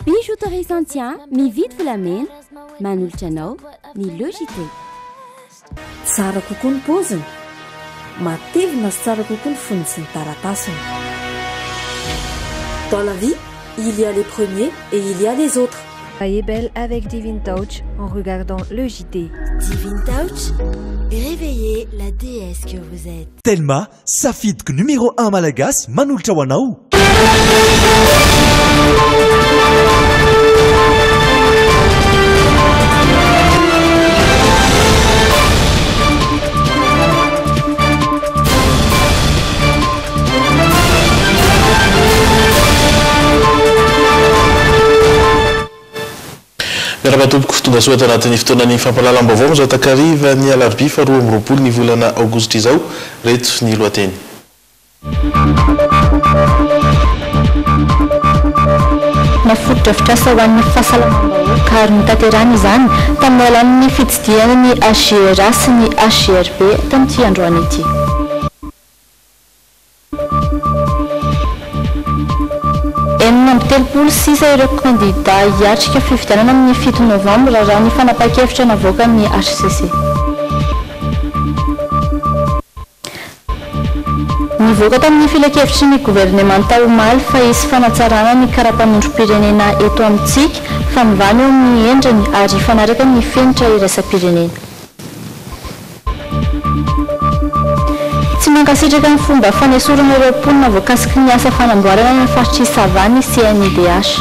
Bijouterie Santia mividy volamena manolotra anao ny Le JT. Tsara kokoa ny paoziny, matevina sy tsara kokoa ny fonony sy ny taratasiny. Dans la vie, il y a les premiers et il y a les autres. Soyez belle avec Divine Touch en regardant le JT. Divine Touch, réveillez la déesse que vous êtes. Telma, safidiko numéro un malagasy manolotra ho anao. Miarahaba tompoko, tonga soa ato anatin'ny fotoanan'ny fampahalalam-baovao amin'izao takariva ny alarobia faha 22 ny volana aogositra izao. Ireto ny lohateny. Na fotodrafitrasa ho an'ny fahasalamam-bahoaka ary notanterahina izany tamin'ny alalan'ny fitsidihana ny HGRA sy ny HGRB tamin'ity androany ity. 36 sisa ireo kandidà hiatrika fifidianana amin'ny 7 novambra raha ny fanapahan-kevitra navoakan'ny hcc. Nivoaka tamin'ny filankevitry ny governemanta omaly fa hisy fanatsarana ny kara-panondrom-pirenena eto amintsika, fanovana eo amin'ny endriny ary hifanaraka ny fenitra iraisam-pirenena. Tsy mankasitraka ny fomba fanesorana ireo mponina voakasiky ny asa fanamboarana ny faritr'i Sava ny CNIDH.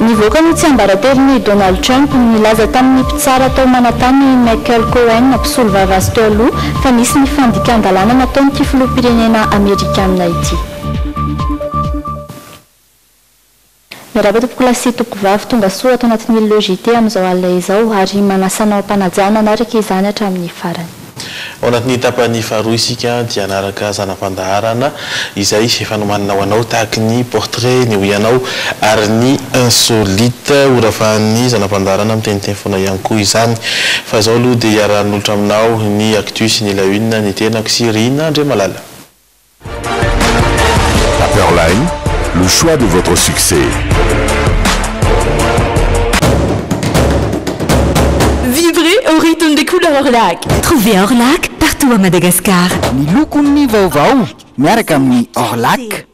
Nivoaka ny tsiambaratelon'i Donald Trump nilaza tamin'ny mpitsara tao Manhattan i Michael Cohen, mpisolovava azy teo aloha, fa nisy ny fandikan-dalàna nataon'ity filoham-pirenena amerikanina ity. Miarahaba tompokolahy sy tompokovavy, tonga soa ato anatin'ny Le JT amin'izao alina izao ary manasa anao am-panajana hanaraka izany hatramin'ny farany. Ao anatin'ny tapany faharoa isika dia hanaraka zana-pandaharana izay efa nomanina ho anao tahaky ny portrait, ny hoy ianao ary ny insolite. Ho ravahan'ny zana-pandaharana miteniteny foana ihany koa izany. Fa izao aloha dia hiara-hanolotra aminao ny actu sy ny la une ny tenako sy Rina Andriamalala. Paperline, le choix de votre succès. Vibrez au rythme des couleurs Orlac. Trouvez Orlac partout à Madagascar. Ny lokon'ny vaovao miaraka amin'ny Orlac.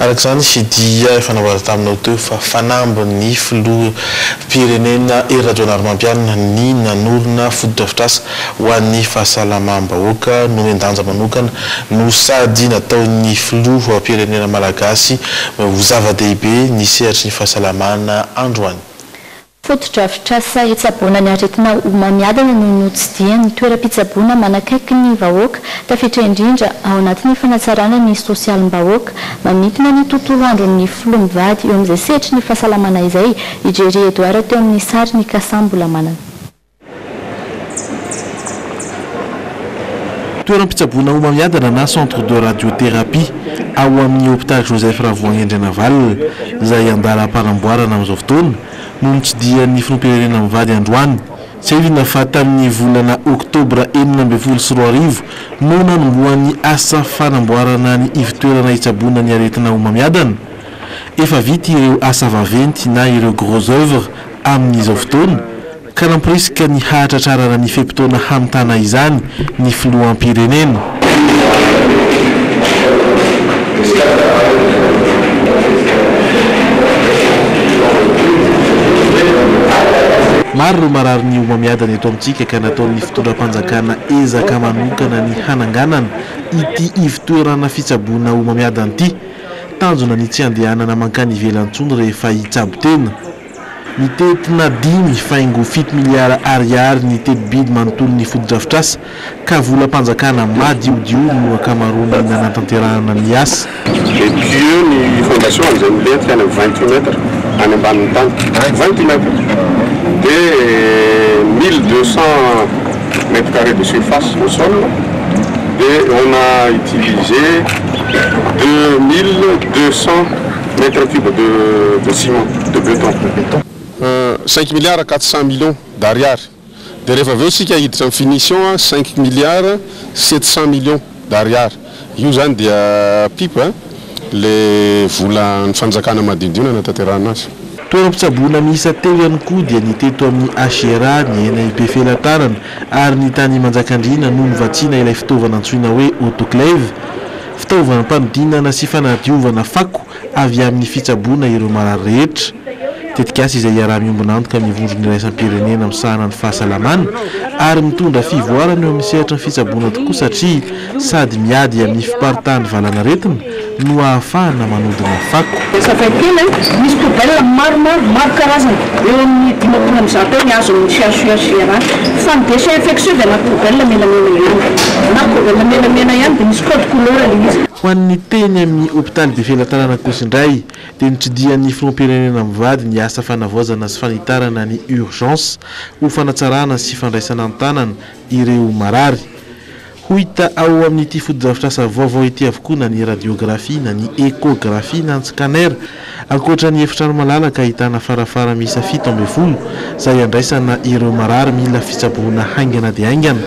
Araka izany dia efa nambara taminao teo fa fanambin'ny filoham-pirenena Hery Rajaonarimampianina ny nanorina fotodrafitrasa ho an'ny fahasalamam-bahoaka nomen-danja manokana no sady nataon'ny filoham-pirenena malagasy ho zava-dehibe ny sehatry ny fahasalamana androany. Fotodrafitrasa hitsaboana ny aretina homamiadana no notsidihan'ny toeram-pitsaboana manakaiky ny vahoaka, tafiditra indrindra ao anatin'ny fanatsarana ny sosialim-bahoaka. Mamintina ny tontolo andron'ny filoha mivady eo amin'izay sehatry ny fahasalamana izay i Jerry Edouard teo amin'ny sary ny Casa Mbolamanana. Toeram-pitsaboana homamiadana na Centre de radiothérapie ao amin'ny hopitaly Joseph Ravoahangy Andrianavalona izay andalam-panamboarana amin'izao fotoana no notsidihan'ny filoham-pirenena mivady androany. Tsiahivina fa tamin'ny volana oktobra 2016 no nanombohan'ny asa fanamboarana ny ivon-toerana hitsaboana ny aretina homamiadana. Efa vita ireo asa vaventy na ireo gros oeuvres amin'izao fotoana ka namporisika ny hahatratrarana ny fe-potoana hamitana izany ny filoham-pirenena. Maro ireo mararin'ny homamiadana eto amintsika ka nataon'ny fitondram-panjakana ezaka manokana ny hananganana ity ivon-toerana fitsaboana homamiadana ity. Tanjona ny tsy handehanana mankany ivelany intsony rehefa hitsabo tena. Mitentina dimy faingo fito miliara ariary ny tetibidy manontolon'ny fotodrafitrasa ka volam-panjakana madiodio no ankamaroany nanatanterahana ny asa. Les pieux ny fondation izay milentika any amin'ny 28 mètres any ambanin'ny tany, 28 mètres dia 1200 mètres carrés de surface au sol dia on a utilisé 2200 mètres cubes de de ciment, de beton. 5 milliards 400 millions d'ariary. Dia rehefa avy eo sika hiditra amin'ny finition, 5 milliards 700 millions d'ariary. Io zany dia pipe le vola ny fanjakana madiodio nanatanterahana azy. Toeram-pitsaboana miisa telo ihany koa, dia ny teto amin'ny HRA, ny eny Befelatanana ary ny tany Manjakandriana, no novatsiana ilay fitaovana antsoina hoe autoclave, fitaovana mpanodinana sy fanadiovana fako avy amin'ny fitsaboana ireo marary rehetra. Tetikasy izay iaraha-miombonantoka amin'ny vondrona iraisam-pirenena misahana ny fahasalamana ary mitondra fivoarana eo amin'ny sehatra ny fitsaboana tokoa, satria sady miady amin'ny fiparitahan'ny valanaretina no ahafahana manodina fako. Safay kely, misy poubelle maromaro, maro karazana, eo amin'ny 150 eo ny azo amin'ny CHUHRA, fa ny déchet infectieux dia anaty poubelle menamena ihany, na poubelle menamena ihany dia misy code couleur le izy. Ho an'ny teny amin'ny hôpitaly Befelatanana kosa indray, dia notsidihan'ny filoham-pirenena mivady ny asa fanavaozana sy fanitarana ny urgence ho fanatsarana sy fandraisana an-tanana ireo marary. Ho hita ao amin'ity fotodrafitrasa vaovao ity avokoa na ny radiographie, na ny échographie, na ny scanner, ankoatra ny efitrano malalaka ahitana farafara miisa 17 izay andraisana ireo marary mila fitsaboana haingana dia haingana.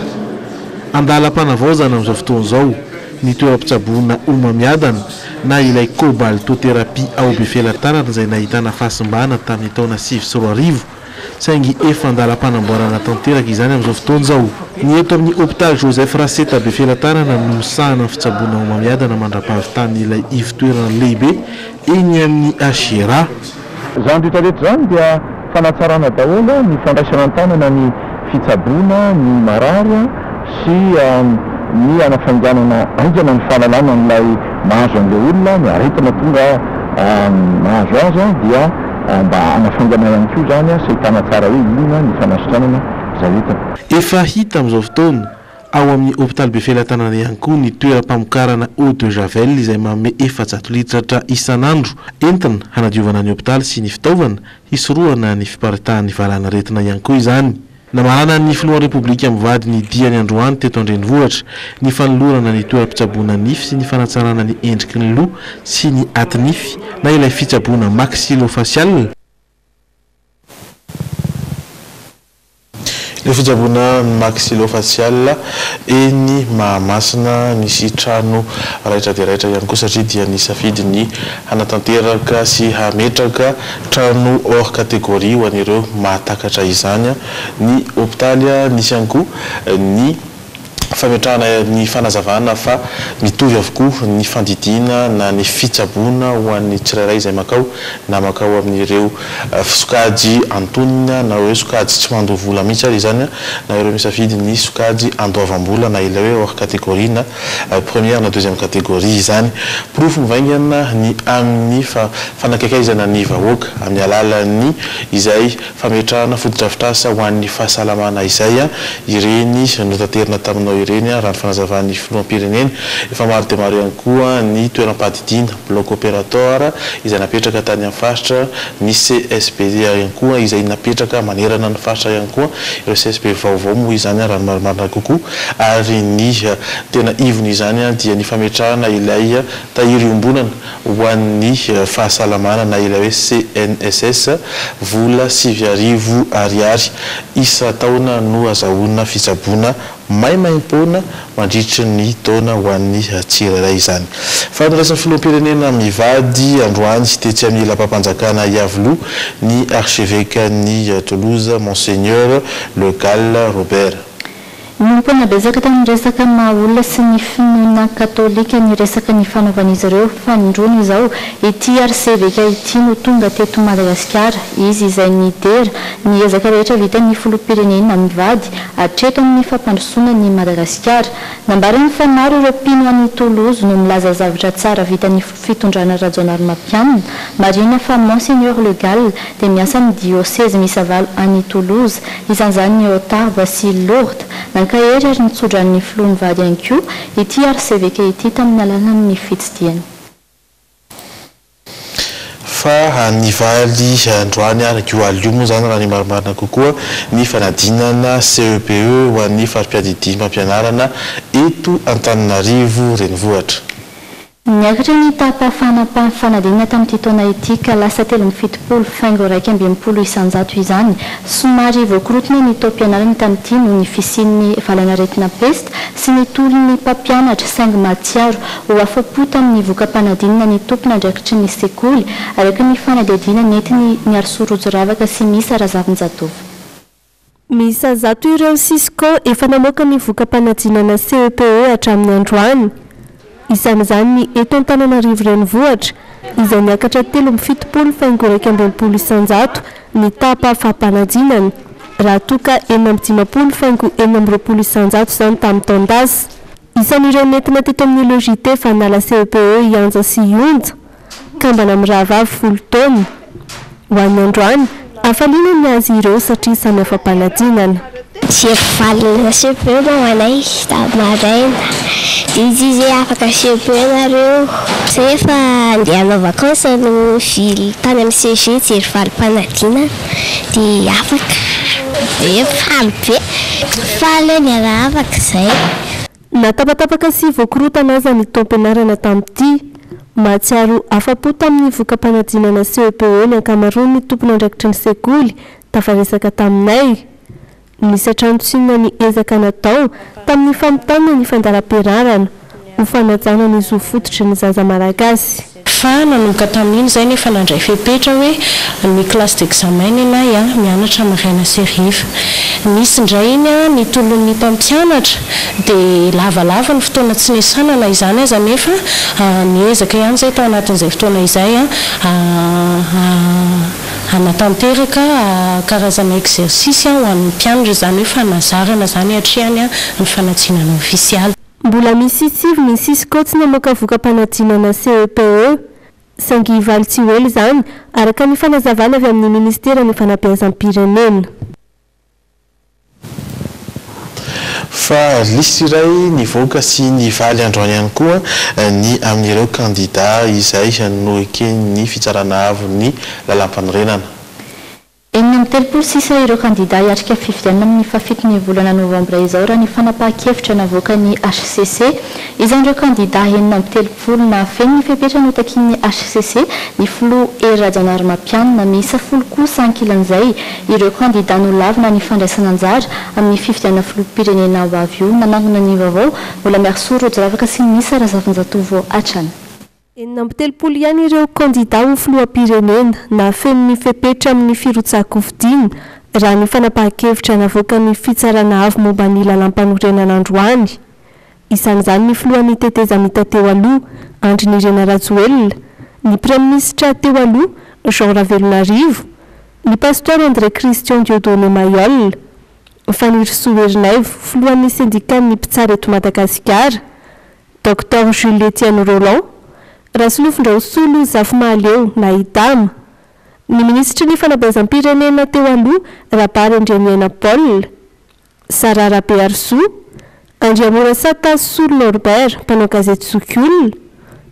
Andalam-panavaozana amin'izao fotoana izao ny toeram-pitsaboana homamiadana na ilay cobaltothérapie ao Befelatanana, izay nahitana fahasimbana tamin'ny taona 2009, saingy efa andalam-panamboarana tanteraka izany amin'izao fotoana izao. Ny eto amin'ny hôpitaly Joseph Raseta Befelatanana no misahana ny fitsaboana homamiadana mandra-pahavitany ilay ivotoerana lehibe eny amin'ny HRA. Zany rehetrarehetra zany dia fanatsarana daholo ny fandraisana an-tanana ny fitsaboana ny marary sy ny anafainganana aingana ny fahalalana n'ilay mahazo an'ilay olona, ny aretina tonga mahazo azy, dia mba anafaingana ihany koa zany sy ahitana tsara hoe inona ny fanasitranana zay entina. Efa hita amin'izao fotoana ao amin'ny hôpitaly Befelatanana ihany koa ny toeram-pamokarana eau de javel, izay manome 400 litratra isan'andro entina hanadiovana ny hôpitaly sy ny fitaovana, hisorohana ny fiparitahan'ny valanaretina ihany koa izany. Namarana ny filohan'ny Repoblika mivady ny diany androany teto an-drenivohitra ny fanolorana ny toeram-pitsaboana nify sy ny fanatsarana ny endriky ny loha sy ny atinify, na ilay fitsaboana maxillofacial. Ilay fitsaboana maxillofacial eny Mahamasina, nisy trano raitra dia raitra ihany koa, satria dia nisafidy ny hanatanteraka sy hametraka trano hors catégorie ho an'ireo mahatakatra izany ny hôpitaly. Nisy ihany koa ny fametrahana ny fanazavana fa mitovy avokoa ny fandidiana na ny fitsaboana ho an'ny tsirairay izay makao, na makao amin'ireo sokajy antonina, na hoe sokajy tsy mandoa vola mihitsy ary izany, na ireo misafidy ny sokajy andoavam-bola, na ilay hoe hors catégorie, na première na deuxième catégorie izany. Porofo mivaingana ny amin'ny fanakaikaizana ny vahoaka amin'ny alalan'ny izay fametrahana fotodrafitrasa ho an'ny fahasalamana izay ireny notaterina taminao ireny, raha ny fanazavan'ny filoham-pirenena. Efa maro dia maro ihany koa ny toeram-padidiana, bloc opératoire, izay napetraka tany amin'ny faritra, ny CSB ihany koa izay napetraka manerana ny faritra ihany koa, ireo CSB vaovao moa izany raha ny marimarina kokoa. Ary ny tena ivony izany dia ny fametrahana ilay tahiry iombonana ho an'ny fahasalamana, na ilay hoe CNSS. Vola 9000 ariary isa taona no azahoana fitsaboana maimaimpoana mandritry ny taona ho an'ny tsirairay izany. Fa noraisin'ny filoham-pirenena mivady androany tetsy amin'ny lapam-panjakana Iavoloha ny archevêque ny Toulouse, Monseigneur Le Gall Robert. Nompona betsaka tamin'ny resaka maha olona sy ny finoana katolika ny resaka ny fanaovan'izy ireo. Fanindroany izao ity arseveka ity no tonga teto Madagasikara. Izy izay nidera ny ezaka rehetra vita ny filoham-pirenena mivady hatreto amin'ny fampandrosoana ny Madagasikara. Nambarany fa maro ireo mpino any Toulouse no milaza zavatra tsara vita ny fitondrana Rajaonarimampianina. Marina fa Monseigneur Le Gall dia miasa amin'ny diocèse miisa valo any Toulouse, isan'izany ny Tarbes sy Lourdes. Nankahery ary nitsodrano ny filoha mivady ihany koa ity arseveka ity tamin'ny alalan'ny fitsidihana. Fa nivaly androany ary io alio moa zany, raha ny marimarina kokoa, ny fanadinana CEPE ho an'ny fari-piadidiam-pampianarana eto Antananarivo renivohitra. Niakatra ny taham-pahafahana fanadinana tamin'ity taona ity ka lasa 73 faingo 61 isanjato izany. Somary voakorotona ny taom-pianarana tamin'ity noho ny fisian'ny valanaretina pesta sy ny tolon'ny mpampianatra saingy mahatsiaro ho afa-po tamin'ny voka-panadinana ny tompon'andraikitry ny sekoly, araka ny fanadihadiana nentin'i Niarisoa Rojo Ravaka sy Misa Razafinjatovo. Miisa 100 ireo Cisco efa namoaka ny voka-panadinana CEPE hatramin'ny androany. Isan'izany ny eto Antananarivo Renivohitra, izay niakatra 73 faingo 61% ny taham-pahafaham-panadinana, raha toa ka 56 faingo 26% izany tamin'ny taon-dasa. Isan'ireo nentina teto amin'ny Le JT Fanala CEPE i Anja sy i Onja. Kambana mirahavavy 10 taona. Ho an'ny androany, hafaliana ny azy ireo satria samy afa-panadinana. Jery valina CEPE moa anay tamin'ny maraina dia izy izy hoe afaka CEPE nareo. Zay efa andeha hanao vacances no nivily tany amin'ny CG jery valim-panadinana dia afaka dia faly be. Faly hoe niara-afaka izay. Na tapatapaka sy voakorotana aza ny taom-pianarana tamin'ity, mahatsiaro afa-po tamin'ny voka-panadinana CEPE ny ankamaroan'ny tompon'andraikitry ny sekoly tafaresaka taminay. Nisy hatrany tsinona ny ezaka natao tamin'ny famitana ny fandaharam-pianarana ho fanajana ny zo fototry ny zaza malagasy. Fa nanomboka tamin'iny izay nefa nandray fepetra hoe ny classe d'examen nenay a, mianatra maraina sy hariva. Nisy indray iny a, ny tolon'ny mpampianatra dia lavalava ny fotoana tsy niasana na izany aza nefa niezaka ihany izay tao anatin'izay fotoana izay a, hanatanteraka karazana exercice ho an'ny mpianatra, izany hoe fanazarana izany hatrehany ny fanadinana ofisialy. Mbola misy sivy ny Cisco tsy namoaka voka-panadinana CEPE. Saingy hivaly tsy ho ela izany, araka ny fanazavana avy amin'ny ministeran'ny fanabeazam-pirenena. Fa lisitra iray nivoaka sy nivaly androany ihany koa ny amin'ireo kandida izay noeken'ny Fitsarana Avon'ny Lalàmpanorenana. 36 sisa ireo kandida hiatrika fifidianana amin'ny fahafiton'ny volana novambra izao raha ny fanapahan-kevitra navoakan'ny hcc. Isan'ireo kandida 36 nahafeno ny fepetra notakian'ny hcc ny filoha Hery Rajaonarimampianina. Miisa 10 kosa ankilan'izay ireo kandida nolavina ny fandraisana anjara amin'ny fifidianana filoham-pirenena ho avy io. Nanangona ny vaovao Mbola Miarisoa Rojo Ravaka sy ny Misa Razafinjatovo hatrany. 36 ihany ireo kandida ho filoham-pirenena nahafeno ny fepetra amin'ny firotsahan-kofidina, raha ny fanapahan-kevitra navoakan'ny Fitsarana Avo momba ny Lalàmpanorenana androany. Isan'izany ny filohan'ny tetezamita teo aloha, Andry Nirina Rajoelina, ny praiminisitra teo aloha, Jean Ravelonarivo, ny Pasteur André Christian Dieudonné Mailhol, Fanirisoa Ernaivo, filohan'ny sendikan'ny mpitsara eto Madagasikara, Docteur Jules Etienne Rolland, Rasolofondraosolo Zafimahaleo na i Dama, ny minisitry ny fanabeazam-pirenena teo aloha Rabary Andriamiaina Paul, Sarah Rabearisoa, Andriamorasata Solo Norbert mpanao gazety zokiolona,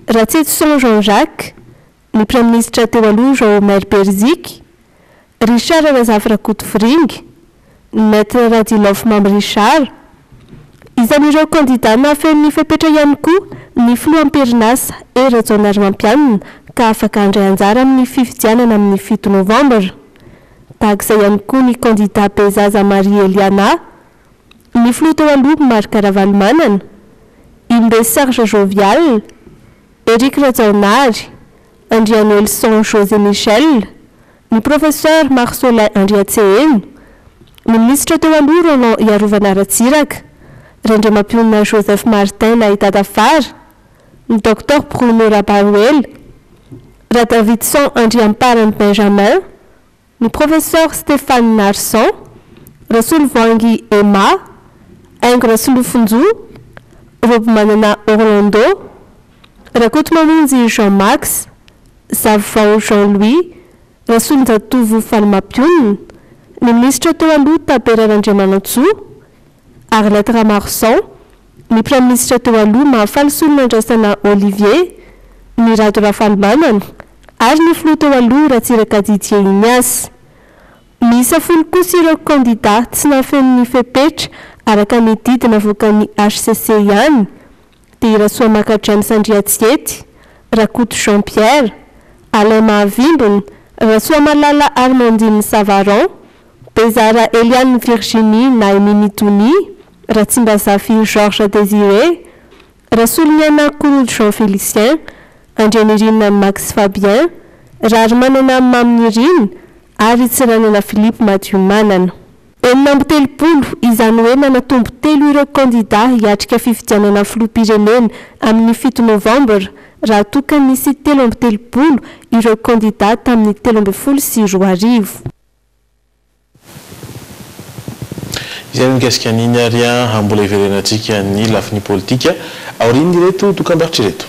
Ratsietison Jean Jacques, ny praiminisitra teo aloha Jean Omer Beriziky, Richard Razafy-Rakotofiringa, ny Maître Radilaofy Mamy Richard. Isan'ireo kandidà nahafeno ny fepetra ihany koa ny filoha am-perinasa Hery Rajaonarimampianina ka afaka handray anjara amin'ny fifidianana amin'ny 7 novambra. Tahaka izay ihany koa ny kandidà Bezaza Marie Eliana, ny filoha teo aloha Marc Ravalomanana, Imbe Serge Jovial, Eric Rajaonary, Andrianoelison José Michel, ny Professeur Marcelin Andriatseheno, ny minisitra teo aloha Roland Iarovana Ratsiraka, Randriamampionona Joseph Martin na i Dadafara, ny Docteur Bruno Rabaroela, Radavidson Andriamparany Benjamin, ny Professeur Stéphane Narson, Rasolovoahangy Emma, Haingo Rasolofonjo, Robimanana Orlando, Rakotomamonjy Jean Max, Zavovao Jean Louis, Rasolonjatovo Falimampionona, ny minisitra teo aloha Tabera Randriamanantsoa, Arlette Ramaroson, ny praiminisitra teo aloha Mahafaly Solonandrasana Olivier, Ny Rado Rafalimanana ary ny filoha teo aloha Ratsiraka Didier Ignace. Miisa 10 kosa ireo kandida tsy nahafeno ny fepetra araka ny didy navoakan'ny hcc ihany. dia i Rasoamaka James Andriatsiety, Rakoto Jean Pierre, Alain Mahavimbina, Rasoamalala Armandine Savaron, Bezara Eliane Virginie na i Mimi Donia, Ratsimbazafy Georges Désiré, Rasoloniaina Korodo Jean Félicien, Andrianirina Max Fabien, Raharimanana Maminirina ary Tsiranana Philippe Madiomanana. 36, izany hoe nanatombo telo ireo kandidà hiatrika fifidianana filoham-pirenena amin'ny fito novambra, raha toa ka nisy 33 ireo kandidà tamin'ny 2013. Izay no mikasika an'iny ary mbola hiverenantsika ny lafiny politika aorian'ireto dokambarotra ireto.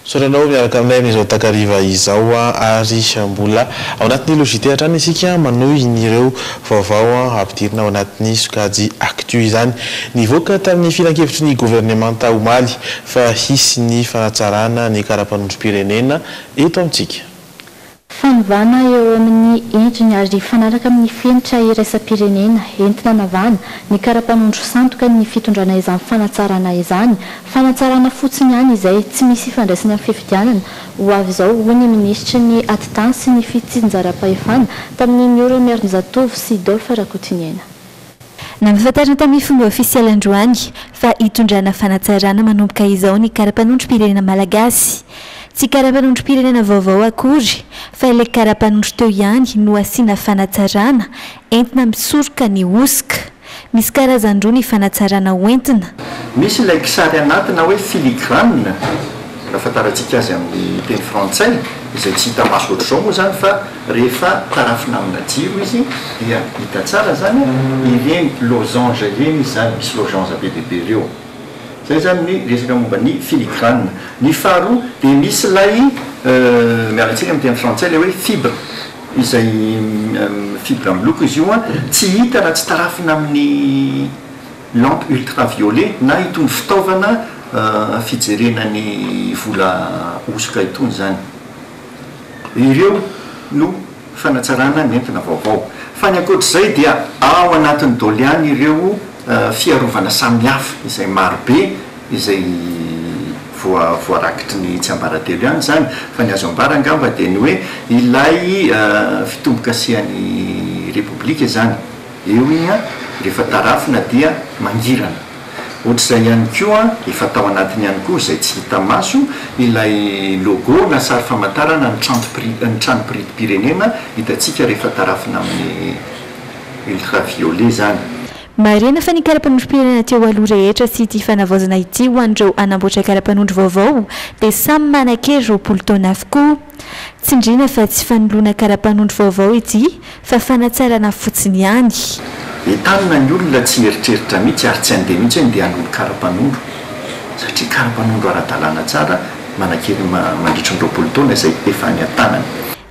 Misaotra anao miaraka aminay amin'izao takariva izao ary mbola ao anatin'ny le JT hatrany isika manohy ny ireo vaovao ampidirina ao anatin'ny sokajy actu izany. Nivoaka tamin'ny filankevitry ny governemanta omaly fa hisy ny fanatsarana ny kara-panondrom-pirenena eto amintsika. Fanovana eo amin'ny endriny ary hifanaraka amin'ny fenitra iraisam-pirenena entina hanavahana ny kara-panondro sandoka ny fitondrana izany fanatsarana izany. Fanatsarana fotsiny ihany izay, tsy misy ifandraisany amin'ny fifidianana ho avy izao, hoy ny minisitry ny Atitany sy ny fitsinjaram-pahefana tamin'ny Miora Miarinjatovo sy Dolphe Rakotoniaina. Nampahafantarina tamin'ny fomba ofisialy androany fa hitondrana fanatsarana manomboka izao ny kara-panondrom-pirenena malagasy. Tsy kara-panondrom-pirenena vaovao akory fa ilay kara-panondro teo ihany no asiana fanatsarana entina misoroka ny hosoka. Misy karazany roa ny fanatsarana hoentina. Misy ilay kisary anaty na hoe filigrane, raha fantarantsika azy amin'ny teny frantsay, izay tsy hita maso ohatr'izao moa izany fa Rehefa tarafina amina jiro izy dia hita tsara zany ireny losange ireny izy zany, misy losange be dia be ireo. Zay zany ny resaka momba ny filigrane. Ny faharoa dia misy ilay, miala tsiny amin'ny teny frantsay, ilay hoe fibre, izay fibre miloko izy io an, tsy hita raha tsy tarafina amin'ny lampe ultraviolet na itony fitaovana fijerena ny vola hosoka itony zany. Ireo no fanatsarana nentina vaovao. Fa ny ankoatr'izay dia ao anatin'ny dol ihany ireo fiarovana samihafa izay marobe izay voa voarakitry ny tsiambaratelo ihany izany. Fa ny azo ambara angamba dia ny hoe ilay fitombokasihan'ny Repoblika izany eo iny an, rehefa tarafina dia mangirana. Ohatr'izay ihany koa, efa tao anatiny ihany koa izay tsy hita maso, ilay logo na sary famantarana ny ny tranom-piritim-pirenena hitantsika rehefa tarafina amin'ny ultraviolet izany. Marihina fa ny kara-panondrom-pirenena teo aloha rehetra sy ity fanavaozana ity ho an'ireo hanamboatra kara-panondro vaovao dia samy manan-kery 20 taona avokoa. Tsindriana fa tsy fanoloana kara-panondro vaovao ity fa fanatsarana fotsiny ihany. Entanina ny olona tsy hieritreritra mihitsy ary tsy handeha mihitsy hoe ndeha hanolo kara-panondro satria kara-panondro ara-dalàna tsara manan-kery mandritry ny 20 taona izay efa any an-tanany.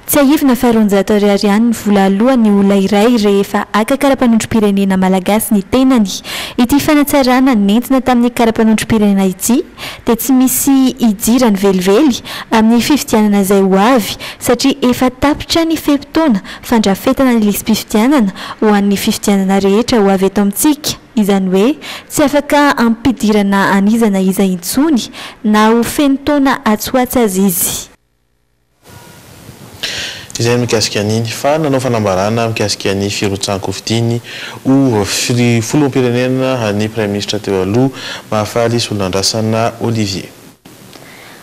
Tsiahivina fa 200 ariary ihany ny vola aloan'ny olona iray rehefa haka kara-panondrom-pirenena malagasy ny tenany. Ity fanatsarana nentina tamin'ny kara-panondrom-pirenena ity dia tsy misy idirany velively amin'ny fifidianana izay ho avy satria efa tapitra ny fe-potoana fandrafetana ny lisi-pifidianana ho an'ny fifidianana rehetra ho avy eto amintsika, izany hoe tsy afaka ampidirana an'iza na iza intsony na ho feno taona atsy ho atsy aza izy. Izay mikasika an'iny fa nanao fanambarana mikasika ny firotsahan-kofidiny ho filoham-pirenena ny praiminisitra teo aloha, Mahafaly Solonandrasana Olivier.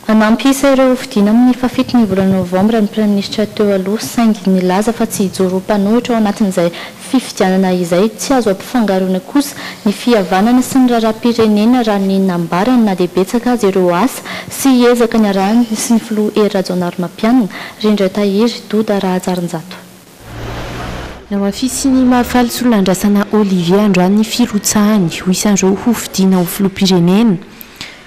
Hanampy isa ireo hofidiana amin'ny fahafito ny volana novambra ny praiminisitra teo aloha saingy nilaza fa tsy hijoro ho mpanohitra ao anatin'izay fifidianana izay. Tsy azo ampifangaroina kosa ny fihavanana sy ny raharaham-pirenena raha ny nambarany na dia betsaka aza ireo asa sy ezaka niarahany sy ny filoha Hery Rajaonarimampianina, Rindra Tahiry, Doda Rahajarinjato. Namafisin'i Mahafaly Solonandrasana Olivier androany ny firotsahany ho isan'ireo hofidiana ho filoham-pirenena.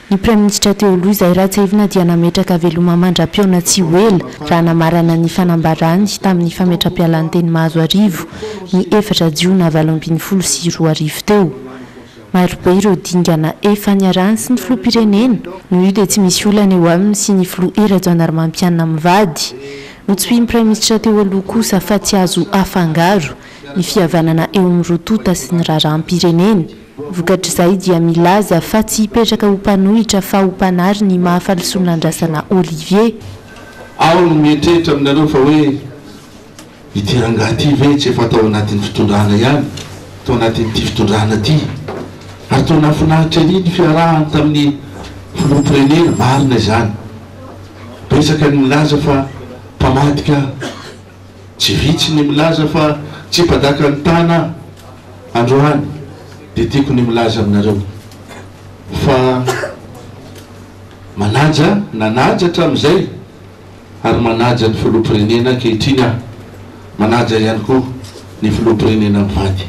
Ny praiminisitra teo aloha izay raha tsiahivina dia nametraka veloma mandra-pihaona tsy ho ela raha namarana ny fanambarany tamin'ny fametram-pialany teny Mahazoarivo ny efatra jiona 2018 teo. Marobe ireo dingana efa niarahany sy ny filoham-pirenena. Noho io dia tsy misy olana eo aminy sy ny filoha Hery Rajaonarimampianina mivady. Notsipihin'ny praiminisitra teo aloha kosa fa tsy azo afangaro. ny fihavanana eo amin'ny roa tonta sy ny raharaham-pirenena. Vokatr'izay dia milaza fa tsy hipetraka ho mpanohitra fa ho mpanary ny Mahafaly Solonandrasana Olivier. Ao ny mieritreritra aminareo fa hoe ity rangahy ity ve tsy efa tao anatin'ny fitondrana ihany, tao anatin'ity fitondrana ity? Ary toa nahafinaritra ery ny fiarahany tamin'ny filoham-pirenena, marina izany. Betsaka ny milaza fa mpamadika aho. Tsy vitsy ny milaza fa tsy mpadaka ny tana aho. Androany dia tiako ny milaza aminareo fa manaja, nanaja hatramin'izay ary manaja ny filoham-pirenena ankehitriny aho, manaja ihany koa ny filoham-pirenena mivady.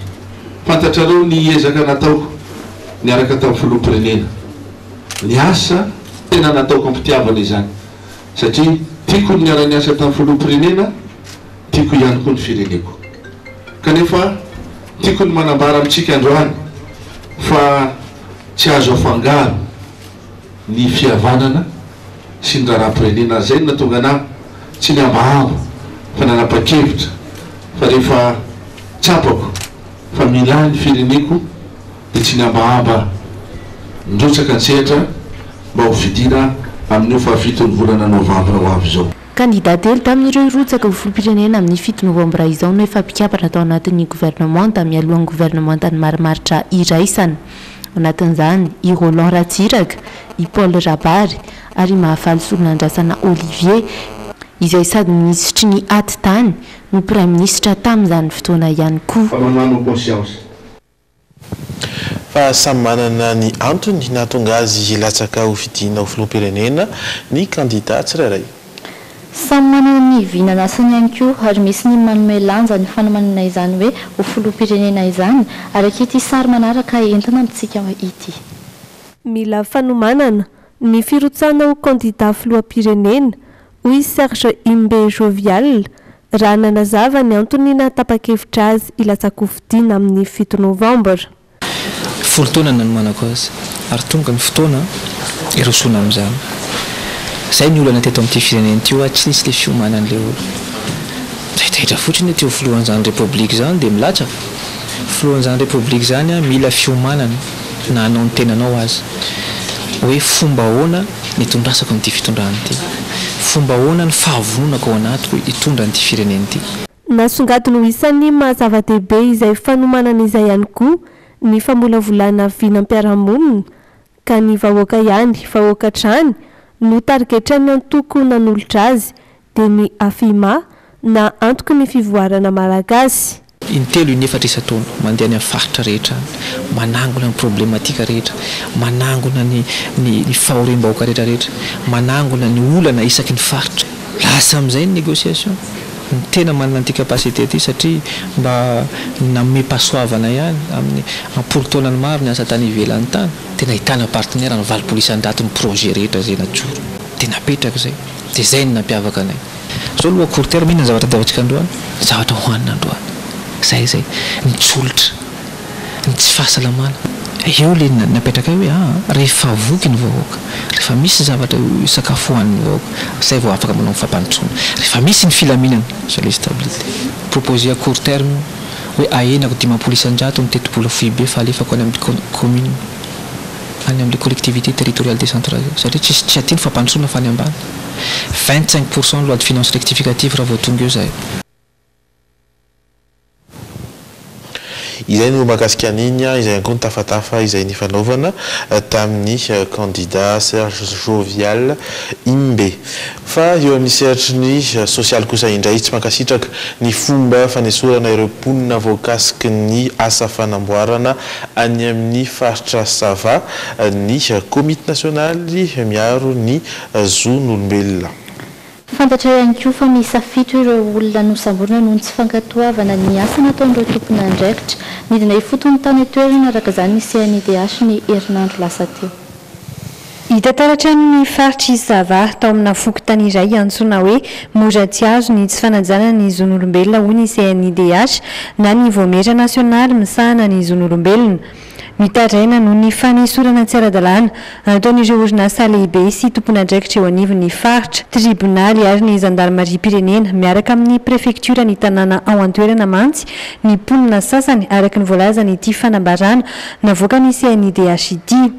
Fantatrareo ny ezaka nataoko niaraka tamin'ny filoham-pirenena. Ny asa tena nataoko am-pitiavana izany satria tiako ny niara-niasa tamin'ny filoham-pirenena, tiako ihany koa ny fireneko. Kanefa tiako ny manambara amintsika androany fa tsy azo afangaro ny fihavanana sy ny raharaham-pirenena ary izay no nahatonga anah tsy nihambahamba fa nanapa-kevitra fa rehefa tsapako fa mila ahy ny fireneko dia tsy nihambahamba nirotsaka an-tsehatra mba ho fidiana amin'io fahafiton'ny volana novambra ho avy izao. Kandida telo tamin'ireo hirotsaka ho filoham-pirenena amin'ny fito novambra izao no efa mpikambana tao anatin'ny governemanta mialohan'ny governemantan'ny marimaritra iraisana. Ao anatin'izany i Roland Ratsiraka, i Paul Rabary ary i Mahafaly Solonandrasana Olivier, izay sady minisitry ny Atitany no praiminisitra tamin'izany fotoana ihany koa. Fa manano conscience. Fa samy manana ny antony nahatonga azy hilatsaka ho fidiana ho filoham-pirenena ny kandida tsirairay. Samy manana ny vinan'asany ihany koa ary misy ny manome lanja ny fanomanana izany hoe ho filoham-pirenena izany, araka ity sary manaraka entina amintsika ity. Mila fanomanana ny firotsahana ho kandida filoham-pirenena, hoy Serge Imbe Jovial, raha nanazava ny antony nahatapa-kevitra azy hilatsa-kofidina amin'ny fito novambra. Folo taona nanomanako azy ary tonga ny fotoana hirosoana amin'izany. Izay ny olana teto amin'ity firenena ity hoa tsy nisy ilay fiomanan'ilay olona. Taitaitra fotsiny hoe te ho filohan'izany repoblika izany dia milatsaka. Filohan'izany repoblika izany mila fiomanana na hanao ny tenanao aza. Hoe fomba ahoana ny hitondrasako an'ity fitondrana ity? Fomba ahoana ny fahavononako ao anatiko hitondra an'ity firenena ity? Nasongadiny ho isan'ny maha zava-dehibe izay fanomanana izay ihany koa ny famolavolana vinam-piarahamonina ka ny vahoaka ihany, vahoaka hatrany, no tarigetran'ny antoko nanolotra azy dia ny Afima na Antoky ny Fivoarana Malagasy. Intelo, inefatra isan-taona, mandeha any amin'ny faritra rehetra any, manangona ny problematika rehetra, manangona ny ny ny fahoriam-bahoaka rehetra rehetra, manangona ny olana isaky ny faritra. Lasa amin'izay ny négociation. Ny tena manana an'ity capacité ity satria mba namem-pahasoavana ihany amin'ny am-polo taonany maro niasa tany ivelany tany, dia nahitana partenaire ny 80% ny projet rehetra izay najoro. Dia napetraka izay. Dia izay no nampiavaka anay. Zao aloha à court terme inona ny zavatra tadiavintsika androany? Ny zavatra hohanina androany. Zay izay. Ny tsolotra. Ny tsy fahasalamana. Eo le napetrakay hoe aa rehefa voky ny vahoaka, rehefa misy zavatra sakafo hohanin'ny vahoaka, zay vao afaka manao ny fampandrosoana. Rehefa misy ny filaminana, zay le stabilité. Proposer à court terme io hoe ahenako 50% ny tetibola foibe fa alefako any amin'ny commune. any amin'ilay collectivité territoriale décentralisée satria tsisy tsy aty ny fampandrosoana fa any ambany. 25 pour cent loi de finance rectificative raha vao tonga eo zahay. Izay no mahakasika an'iny, izay ihany koa ny tafatafa izay nifanaovana tamin'ny kandida Serge Jovial Imbe. Fa eo amin'ny sehatry ny sosialy kosa indray, tsy mankasitraka ny fomba fanesorana ireo mponina voakasiky ny asa fanamboarana any amin'ny faritra Sava ny Komity nasionaly miaro ny zon'olombelona. Fantatra ihany koa fa miisa fito ireo olona nosamborina noho ny tsy fankatoavana ny asa nataon'ireo tompon'andraikitra. Nidina ifotony tany an-toerana araka izany ny CNIDH ny herinandro lasa teo. Hita taratra any amin'ny faritr'i Sava, tao amina fokontany iray antsoina hoe Moratsiazo ny tsy fanajana ny zon'olombelona hoy ny CNIDH na ny Vaomiera nasionaly misahana ny zon'olombelona. Mitaraina noho ny fanesorana tsy ara-dalàna ataon'ireo orinasa lehibe sy tompon'andraikitra eo anivon'ny faritra, tribonaly ary ny zandarimariam-pirenena miaraka amin'ny prefektiora ny tanàna ao an-toerana mantsy ny mponina sasany araka ny voalazan'ity fanambarana navoakan'ny CNIDH ity.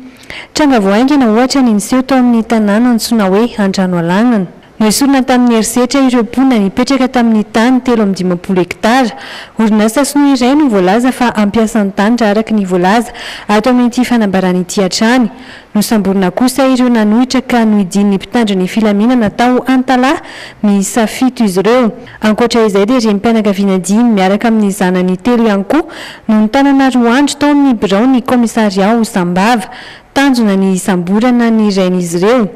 Tranga vao haingana ohatra ny niseho tao amin'ny tanàna antsoina hoe Andranoalagnana. Noesorina tamin'ny herisetra ireo mponina nipetraka tamin'ny tany 53 hektara. Orinasa sinoa iray no voalaza fa hampiasa ny tany raha araka ny voalaza ato amin'ity fanambarana ity hatrany. Nosamborina kosa ireo nanohitra ka nohidian'ny mpitandro ny filaminana tao Antalaha miisa fito izy ireo. Ankoatra izay dia renim-pianakaviana dimy miaraka amin'ny zanany telo ihany koa no notanana roa andro tao amin'ny biraon'ny kaomisarià ao Sambava. Tanjona ny hisamborana ny rain'izy ireo.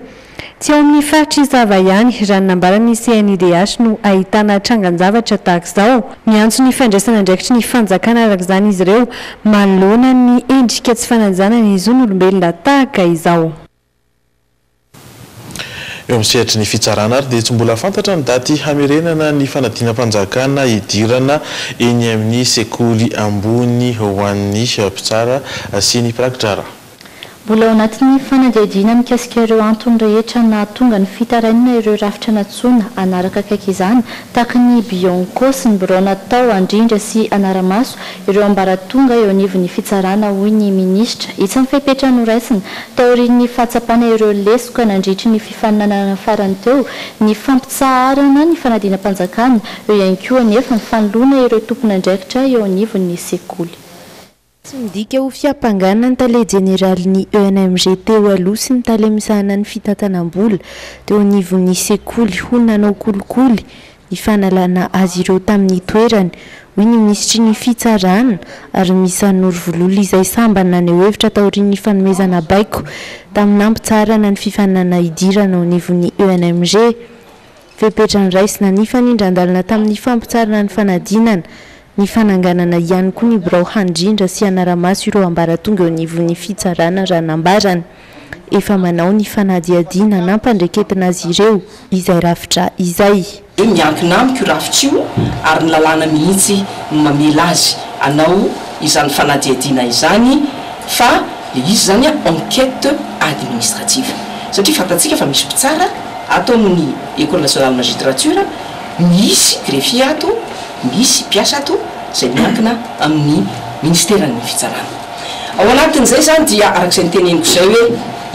Tsy ao amin'ny faritr'i Sava ihany, raha ny nambaran'ny CNIDH no ahitana trangan-javatra tahaka izao. Miantso ny fandraisana andraikitry ny fanjakana araka izany izy ireo manoloana ny endrika tsy fanajana ny zon'olombelona tahaka izao. Eo amin'ny sehatry ny fitsarana ary dia tsy mbola fantatra ny daty hamerenana ny fanadinam-panjakana hidirana eny amin'ny sekoly ambony ho an'ny mpitsara sy ny mpirakidraharaha. Mbola ao anatin'ny fanadihadiana mikasika ireo antony rehetra nahatonga ny fitarainana ireo rafitra nantsoina hanaraka akaiky izany, tahaka ny Bianco sy ny birao natao handrindra sy hanara-maso ireo ambaratonga eo anivon'ny fitsarana, hoy ny minisitra. Isan'ny fepetra noraisina taorian'ny fahatsapana ireo lesoka nandritry ny fifaninanana farany teo ny fampitsaharana ny fanadinam-panjakana, eo ihany koa anefa ny fanoloana ireo tompon'andraikitra eo anivon'ny sekoly. Tsy midika ho fiampangana ny tale jeneralin'ny ENMG teo aloha sy ny tale misahana ny fitantanam-bola teo anivon'ny sekoly ho nanao kolikoly ny fanalana azy ireo tamin'ny toerany, hoy ny minisitry ny Fitsarana, Arimisanoro Vololona izay sambany naneho hevitra taorian'ny fanomezana baiko tamin'ny nampitsaharana ny fifaninanana hidirana ao anivon'ny ENMG. Fepetra noraisina, nifanindran-dalana tamin'ny fampitsarana ny fanadinana, ny fananganana ihany koa ny birao handrindra sy hanara-maso ireo ambaratonga eo anivon'ny fitsarana raha nambarany. Efa manao ny fanadihadiana nampandreketina azy ireo izay rafitra izay. Hoe miankina amiko io rafitra io ary ny lalàna mihitsy no mamela azy hanao izany fanadihadiana izany fa le izy izany enquête administrative satria fantatsika fa misy mpitsara Ato amin'ny Ecole Nationale Magistrature, misy greffier ato, misy mpiasa ato izay miankina amin'ny Ministeran'ny Fitsarana. Ao anatin'izay izany dia araka izay noteneniko izay hoe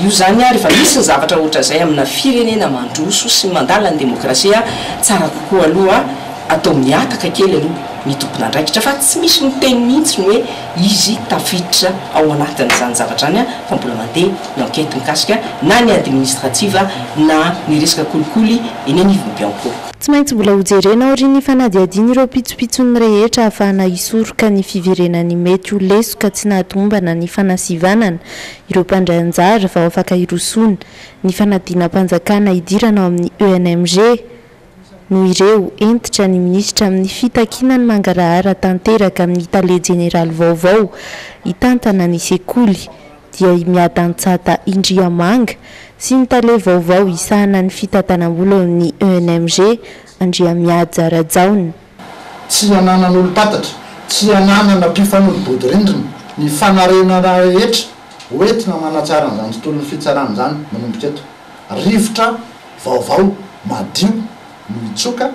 io izany rehefa misy ny zavatra ohatran'izay amina firenena mandroso sy mandala ny demokrasia, tsara kokoa aloha atao mihataka kely aloha ny tompon'andraikitra fa tsy misy miteny mihitsy ny hoe izy tafiditra ao anatin'izany zavatra izany fa mbola mandeha ny enquête mikasika na ny administrative na ny resaka kolikoly eny anivon'ny Bianco. Tsy maintsy mbola hojerena aorian'ny fanadihadiana ireo pitsopitsony rehetra ahafahana hisoroka ny fiverenan'ny mety ho lesoka tsy nahatomombana ny fanasivanana ireo mpandray anjara vao afaka hirosoana ny fanadinam-panjakana hidirana ao amin'ny ENMG. Noho ireo, hentitra ny minisitra amin'ny fitakiana ny mangarahara tanteraka amin'ny tale jeneraly vaovao hitantana ny sekoly dia i Miadantsata Indriamanga sy ny tale vaovao hisahana ny fitantanam-bola eo amin'ny ENMG, Andriamihaja Rajaona. Tsy ananan'olom-pantatra, tsy ananana mpifanolo-bodirindrina ny fanarenana rehetra hoentina manatsara an'izany tontolon'ny fitsarana izany manomboka eto. Rivotra vaovao madio no hitsoka,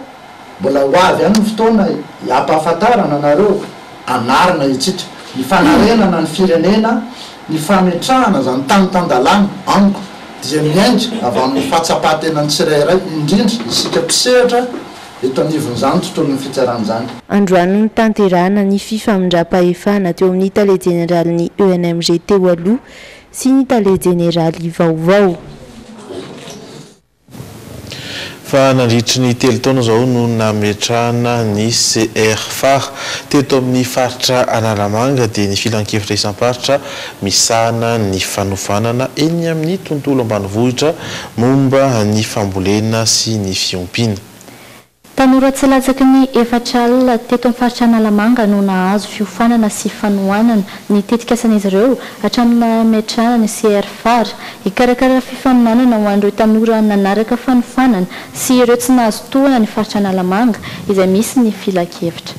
mbola ho avy ihany ny fotoana hiampahafantarana anareo anarina itsika, ny fanarenana ny firenena, ny fametrahana izany tany tan-dalàna amiko dia miainga avy amin'ny fahatsapan-tenan'ny tsirairay indrindra isika mpisehatra eto anivon'izany tontolon'ny fitsarana izany. Androany no notanterahana ny fifamindram-pahefana teo amin'ny tale jeneralin'ny ENMG teo aloha sy ny tale jeneraly vaovao. Fa nandritry ny telo taona izao no nametrahana ny CRFAR teto amin'ny faritra Analamanga dia ny filankevitra isam-paritra misahana ny fanofanana eny amin'ny tontolo ambanivohitra momba ny fambolena sy ny fiompiana. Tanora tsy latsaky ny efatra alina teto amin'ny faritra Analamanga no nahazo fiofanana sy fanohanana ny tetikasan'izy ireo hatramin'ny nametrahana ny CRFAR. Hikarakara fifaninanana ho an'ireo tanora nanaraka fanofanana sy ireo tsy nahazo tohana ny faritra Analamanga izay misy ny filankevitra.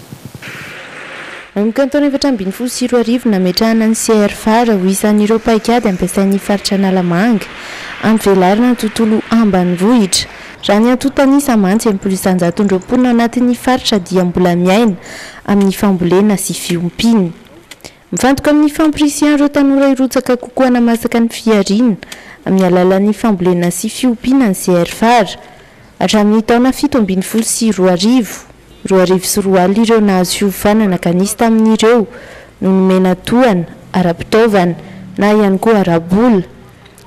Nanomboka ny taona 2014 nametrahana ny CRFAR ho isan'ireo paikady ampiasain'ny faritra Analamanga hampivelarana ny tontolo ambanivohitra. Raha ny antontan'isa mantsy, 60 isan-jaton'ireo mponina anatin'ny faritra dia mbola miaina amin'ny fambolena sy fiompiana. Mifantoka amin'ny fampirisihan'ireo tanora hirotsaka kokoa hanamasaka ny fihariana amin'ny alalan'ny fambolena sy fiompiana ny CRFAR. Hatramin'ny taona 2017, 2002 ireo nahazo fiofanana ka nisy tamin'ireo no nomena tohana ara-pitaovana na ihany koa ara-bola.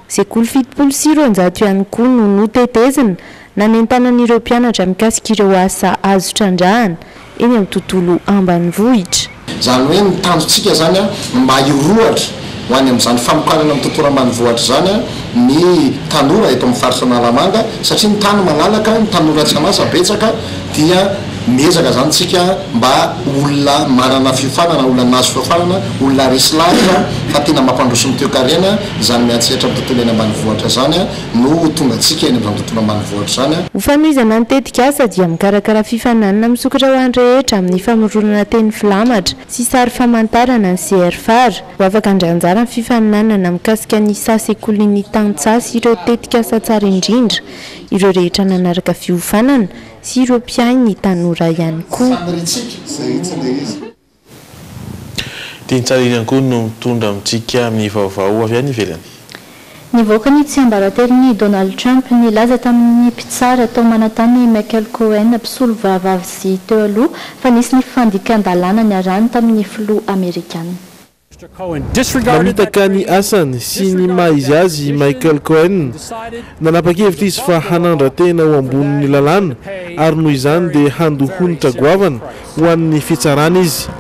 Sekoly 270 ihany koa no notetezina nanentanana ireo mpianatra mikasika ireo asa azo trandrahana eny amin'ny tontolo ambanivohitra. Izany hoe ny tanjontsika izany mba hirohotra ho any amin'izany famokarana amin'ny tontolo ambanivohitra izany ny tanora eto amin'ny faritra Analamanga satria ny tany malalaka, ny tanora tsy an'asa betsaka dia miezaka izany tsika mba olona manana fiofanana, olona nahazo fiofanana, olona resy lahatra fa tena mampandroso ny toekarena izany miantsehatra amin'ny tontolo eny ambanivohitra izany no ho tonga antsika eny amin'izany tontolo ambanivohitra izany. Ho fanohizana ny tetikasa dia mikarakara fifaninanana misokatra ho an'ny rehetra amin'ny famoronana teny filamatra sy sary famantarana ny CRFAR. Ho afaka handray anjara amin'ny fifaninanana mikasika ny saha sekolin'ny tantsaha sy ireo tetikasa tsara indrindra ireo rehetra nanaraka fiofanana sy ireo mpiahy ny tanora ihany koa. Tiantsara ihany koa no mitondra amintsika amin'ny vaovao avy any ivelany. Nivoaka ny tsiambaratelon'i Donald Trump nilaza tamin'ny mpitsara tao Manhattan i Michael Cohen, mpisolovava azy teo aloha, fa nisy ny fandikan-dalàna niarahany tamin'ny filoha amerikana. Namitaka ny asany sy ny maha izy azy i Michael Cohen. Nanapa-kevitra izy fa hanandra-tena ho ambonin'ny lalàna ary noho izany dia handoa honitra goavana ho an'ny fitsarana izy.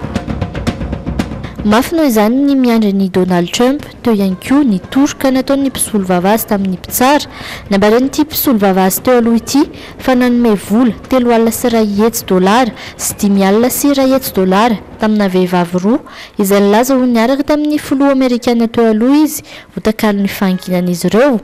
Mafy noho izany ny miandry an'i Donald Trump, teo ihany koa ny toroka nataon'ny mpisolovava azy tamin'ny mpitsara. Nambaran'ity mpisolovava azy teo aloha ity fa nanome vola 103 dolara sy 105 dolara tamina vehivavy roa izay nilaza ho niaraka tamin'ny filoha amerikana teo aloha izy ho takalon'ny fahanginan'izy ireo.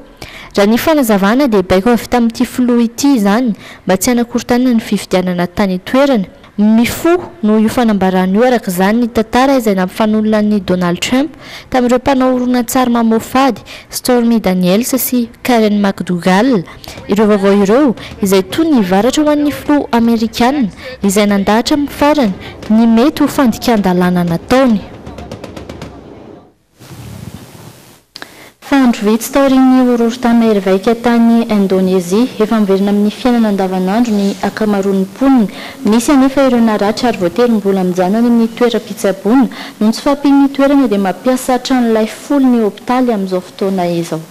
Raha ny fanazavana dia baiko avy tamin'ity filoha ity izany mba tsy hanakorontanana ny fifidianana tany an-toerana. Mifoha noho io fanambarana io araka izany ny tantara izay nampifanolana an'i Donald Trump tamin'ireo mpanao horonantsary mamoafady Stormy Daniels sy Karen McDougal. Ireo vaovao ireo, izay toy ny varatra ho an'ny filoha amerikana, izay nandà hatramin'ny farany ny mety ho fandikan-dalàna nataony. Fa andro vitsy taorian'ny horohorontany mahery vaika tany Indonezia, efa miverina amin'ny fiainana andavanandro ny ankamaroan'ny mponina. Misy anefa ireo naratra ary voatery mbola mijanona any amin'ny toeram-pitsaboana. Noho ny tsy fahampian'ny toerana dia mampiasa tranolay folo ny hopitaly amin'izao fotoana izao.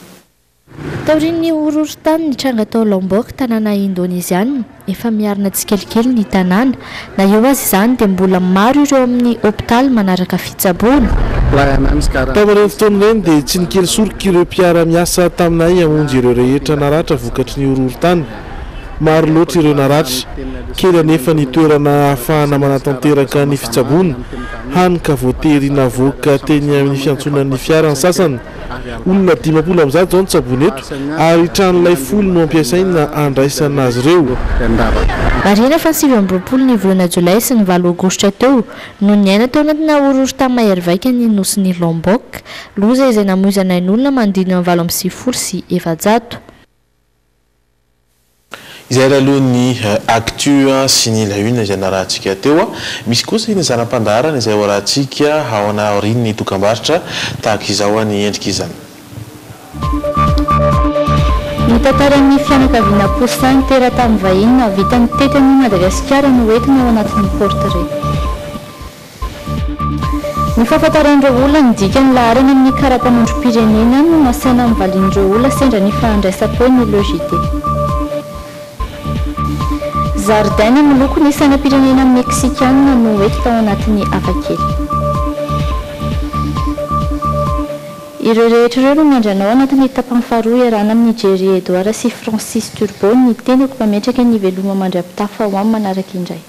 Taorian'ny horohorontany nitranga tao Lombok, tanàna Indoneziana, efa miarina tsikelikely ny tanàna. Na eo aza izany dia mbola maro ireo amin'ny hopitaly manaraka fitsaboana. Tamin'ireny fotoana ireny dia tsy nikely soroka ireo mpiara-miasa taminay hamonjy ireo rehetra naratra vokatry ny horohorontany. Maro loatra ireo naratra. Kely anefa ny toerana ahafahana manatanteraka ny fitsaboana, hany ka voatery navoaka teny amin'ny fiantsonan'ny fiara ny sasany. Olona 150 izao no tsaboina eto ary tranolay folo no ampiasaina handraisana azy ireo. Marihina fa ny 29 ny volana jolay sy ny valo aogositra teo no niaina tao anatina horohorontany mahery vaika ny nosin'i Lombok, loza izay namoizana ain'olona manodidina ny 498. Izay ary aloha ny actu sy ny la une izay narahantsika teo. Misy kosa iny zana-pandaharana izay ho arahantsika ao aorian'ny dokambarotra tahaka izao ny endrika izany. Ny tantaran'ny fianakaviana Poussin teratany vahiny nahavita nitety an'i Madagasikara no entina ao anatin'ny portrait. Ny fahafantaran'ireo olona ny dikan'ny laharana amin'ny kara-panondrom-pirenena no nasaina novalian'ireo olona sendra ny fahandraisam-peo ny Le JT. Zaridaina miloko ny sainam-pirenena Meksikana no eto tao anatin'ny hafakely. Ireo rehetra ireo no miandry anao anatin'ny tapany faharoa iarahana amin'i Jerry Edouard sy Francis Turbo ny tenako mpametraka ny veloma mandra-pitafa ho amin'ny manaraka indray.